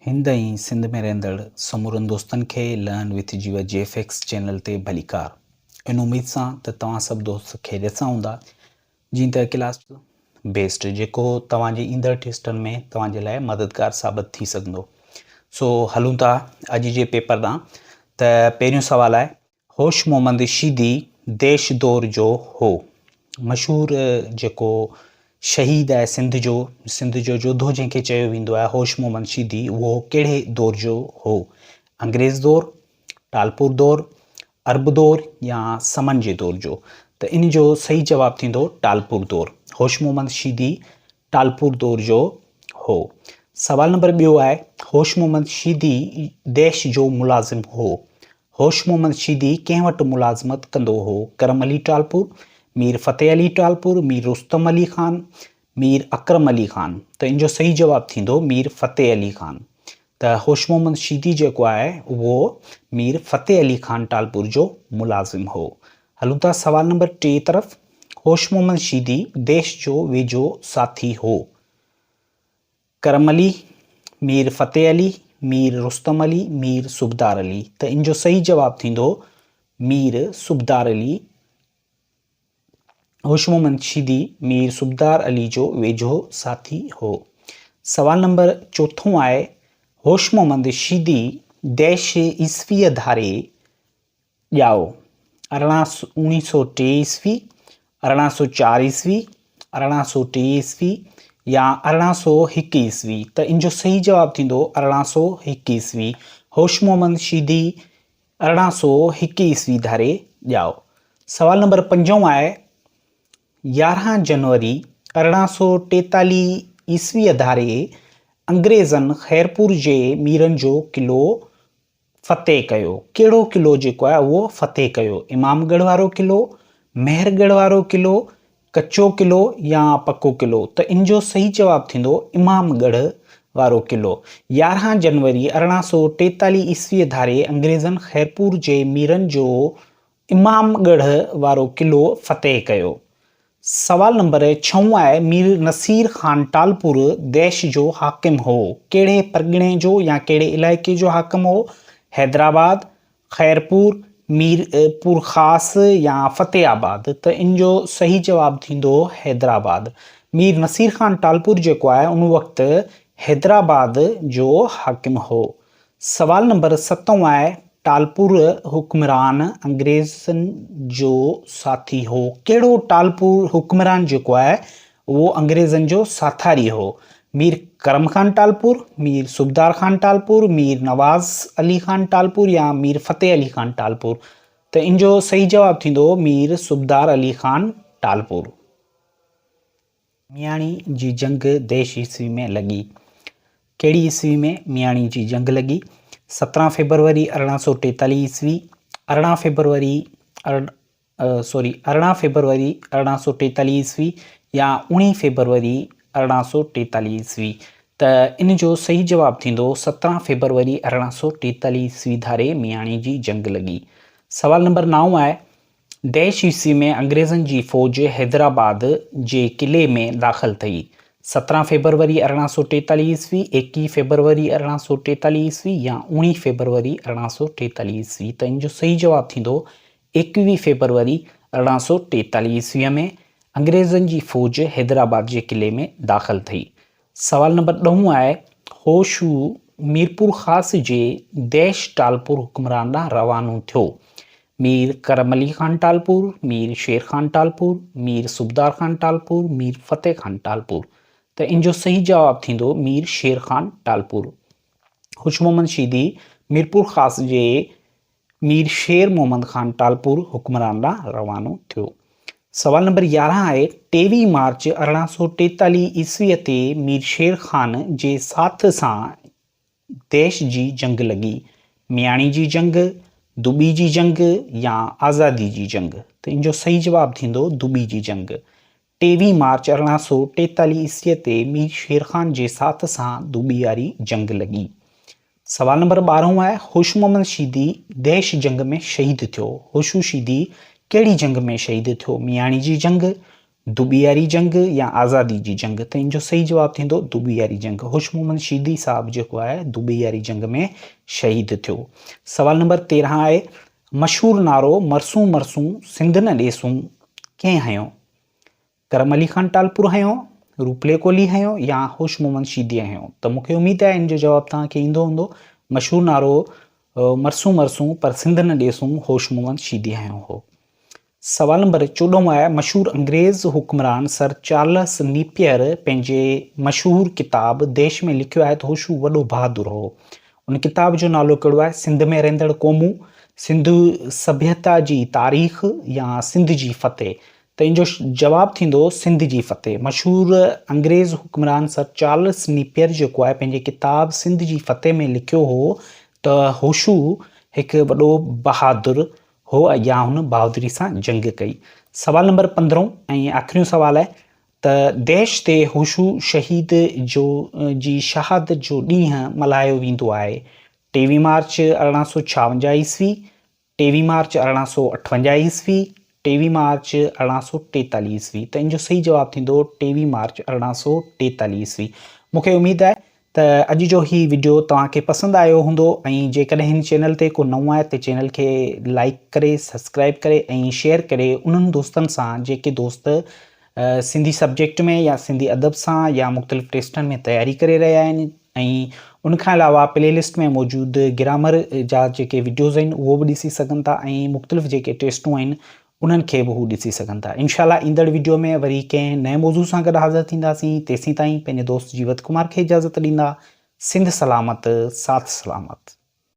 هند ۽ سنڌ ۾ رهندڙ سمورن دوستن کي learn with Jiwa G F X channel تي ڀليڪار. ان اميد سان ته توهان سڀ دوست خيريت سان هوندا. جيئن ته ڪلاس بيسٽ جيڪو توهان جي ايندڙ ٽيسٽن ۾ توهان جي لاء مددگار ثابت ٿي سگهندو. سو هلون ٿا اڄ جي پيپر ڏانهن ته پهريون سوال آهي هوش محمد شيدي ديش دور جو هو. مشهور جيڪو شهيد آهي سنڌ جو، سنڌ جو جوڌو جنهن کي چيو ويندو آهي هوش محمد شيدي اهو ڪهڙي دور جو هو؟ انگريز دور، ٽالپور دور، عرب دور يا سمن جي دور جو؟ ته ان جو صحيح جواب ٿيندو ٽالپور دور. هوش محمد شيدي ٽالپور دور جو هو. سوال نمبر ٻيو آهي هوش محمد شيدي ديش جو ملازم هو. هوش محمد شيدي ڪنهن وٽ ملازمت ڪندو هو؟ ڪرم علي ٽالپور، مير فتح علي ٽالپور، مير رستم علي خان، مير اڪرم علي خان. ته ان جو صحيح جواب ٿيندو مير فتح علي خان. ته هوش محمد شيدي جيڪو آهي اهو مير فتح علي خان ٽالپور جو ملازم هو. هلون ٿا سوال نمبر ٽي طرف. هوش محمد شيدي ديش جو ويجهو ساٿي هو. ڪرم علي، مير فتح علي، مير رستم علي، مير صوبدار علي. ته ان جو صحيح جواب ٿيندو مير صوبدار علي. هوش محمد شيدي مير صوبدار علي جو ويجهو ساٿي هو. سوال نمبر چوٿون آهي، هوش محمد شيدي ديش عيسويء ڌاري ڄائو، 1903 عيسوي، 1804 عيسوي، 1803 عيسوي يا 1801 عيسوي ته ان جو صحيح جواب ٿيندو 1801 عيسوي. هوش محمد شيدي 1801 عيسوي ڌاري ڄائو. سوال نمبر پنجون آهي، 11 جنوري 1843 عيسويء ڌاري انگريزن خيرپور جي ميرن جو قلعو فتح ڪيو. ڪهڙو قلعو جيڪو آهي اهو فتح ڪيو؟ امام ڳڙهه وارو قلعو، مهر ڳڙهه وارو قلعو، ڪچو قلعو يا پڪو قلعو؟ ته ان جو صحيح جواب ٿيندو امام ڳڙهه وارو قلعو. 11 جنوري 1843 عيسويء ڌاري انگريزن خيرپور جي ميرن جو امام ڳڙهه وارو قلعو فتح ڪيو. سوال نمبر ڇهون آهي مير نصير خان ٽالپور ديش جو حاڪم هو. ڪهڙي پرڳڻي جو يا ڪهڙي علائقي جو حاڪم هو؟ حيدرآباد، خيرپور، مير پورخاص يا فتح آباد؟ ته ان جو صحيح جواب ٿيندو حيدرآباد. مير نصير خان ٽالپور جيڪو آهي ان وقت حيدرآباد جو حاڪم هو. سوال نمبر ستون آهي، ٽالپور حڪمران انگريزن جو ساٿي هو. ڪهڙو ٽالپور حڪمران جيڪو آهي اهو انگريزن جو ساٿاري هو؟ مير ڪرم خان ٽالپور، مير صوبدار خان ٽالپور، مير نواز علي خان ٽالپور يا مير فتح علي خان ٽالپور؟ ته ان جو صحيح جواب ٿيندو مير صوبدار علي خان ٽالپور. مياڻي جي جنگ ديش عيسوي ۾ لڳي. ڪهڙي عيسوي ۾ مياڻي جي جنگ لڳي؟ 17 فيبروري 1843 عيسوي، 18 فيبروري سوري 18 فيبروري 1843 عيسوي يا 19 فيبروري 1843 عيسوي؟ ته ان جو صحيح جواب ٿيندو 17 فيبروري 1843 عيسوي ڌاري مياڻي جي جنگ لڳي. سوال نمبر نائون آهي ديش عيسوي ۾ انگريزن جي فوج حيدرآباد جي قلعي ۾ داخل ٿي. 17 فيبروري 1843 عيسوي، 21 فيبروري 1843 عيسوي يا 19 فيبروري 1843 عيسوي ته ان جو صحيح جواب ٿيندو 21 فيبروري 1843 عيسويء ۾ انگريزن جي فوج حيدرآباد جي قلعي ۾ داخل ٿي. سوال نمبر ڏهون آهي، هوشو ميرپورخاص جي ديش ٽالپور حڪمران ڏانهن روانو ٿيو. مير ڪرم علي خان ٽالپور، مير شير خان ٽالپور، مير صوبدار خان ٽالپور، مير فتح خان ٽالپور. ته ان جو صحيح جواب ٿيندو مير شير خان ٽالپور. هوش محمد شيدي ميرپورخاص جي مير شير محمد خان ٽالپور حڪمران ڏانهن روانو ٿيو. سوال نمبر 11 آهي، 23 مارچ 1843 عيسويء تي مير شير خان جي ساٿ سان ديش جي جنگ لڳي. مياڻي جي جنگ، دٻي جي جنگ يا آزادي جي جنگ؟ ته ان جو صحيح جواب ٿيندو دٻي جي جنگ. 23 مارچ 1843 عيسويء تي مير شير خان جي ساٿ سان دٻي واري جنگ لڳي. سوال نمبر ٻارهون آهي، هوشو محمد شيدي ديش جنگ ۾ شهيد ٿيو. هوشو شيدي ڪهڙي جنگ ۾ شهيد ٿيو؟ مياڻي جي جنگ، دٻي واري جنگ يا آزادي جي جنگ؟ ته ان جو صحيح جواب ٿيندو دٻي واري جنگ. هوش محمد شيدي صاحب جيڪو آهي دٻي واري جنگ ۾ شهيد ٿيو. سوال نمبر 13 آهي، مشهور نعرو مرسون مرسون سنڌ نه ڏيسون ڪنهن هنيو؟ ڪرم علي خان ٽالپور هنيو، روپلي ڪولهي هنيو يا هوش محمد شيديء هنيو؟ ته مون کي اميد آهي ان جو جواب توهان کي ايندو هوندو. مشهور نعرو مرسون مرسون پر سنڌ نه ڏيسون هوش محمد شيديء هنيو هو. سوال نمبر چوڏهون آهي، مشهور انگريز حڪمران سر چارلس نيپئر پنهنجي مشهور ڪتاب ديش ۾ لکيو آهي ته هوشو وڏو بهادر هو. ان ڪتاب جو نالو ڪهڙو آهي؟ سنڌ ۾ رهندڙ قومون، سنڌ سڀيتا جي تاريخ يا سنڌ جي فتح؟ ته ان جو جواب ٿيندو سنڌ جي فتح. مشهور انگريز حڪمران سر چارلس نيپئر جيڪو آهي پنهنجي ڪتاب سنڌ جي فتح ۾ لکيو هو ته هوشو هڪ وڏو بهادر هو يا هن بهادري سان جنگ ڪئي. سوال نمبر پندرهون ۽ آخريون سوال آهي ته ديش تي هوشو شهيد جو جي شهادت جو ڏينهن ملهايو ويندو آهي ٽيويهه مارچ 1856 عيسوي، ٽيويهه مارچ 1858 عيسوي، ٽيويهه مارچ 1843 عيسوي ته ان جو صحيح جواب ٿيندو ٽيويهه مارچ 1843 عيسوي. مون کي اميد آهي ته اڄ جو هي وڊيو توهان کي پسند آيو هوندو ۽ جيڪڏهن هن چينل تي ڪو نئون آهي ته چينل کي لائيڪ ڪري سبسڪرائيب ڪري ۽ شيئر ڪري انهن دوستن سان جيڪي دوست سنڌي سبجيڪٽ ۾ يا سنڌي ادب سان يا مختلف ٽيسٽن ۾ تياري ڪري رهيا آهن ۽ ان کان علاوه پلي لسٽ ۾ موجود گرامر جا جيڪي وڊيوز آهن اهو به ڏسي سگهن ٿا ۽ مختلف جيڪي ٽيسٽون آهن انهن کي به هو ڏسي سگهن ٿا. انشاء الله ايندڙ وڊيو ۾ وري ڪنهن نئين موضوع سان گڏ حاضر ٿينداسين تيسين تائين پنهنجي دوست جيوت ڪمار کي اجازت ڏيندا. سنڌ سلامت ساٿ سلامت.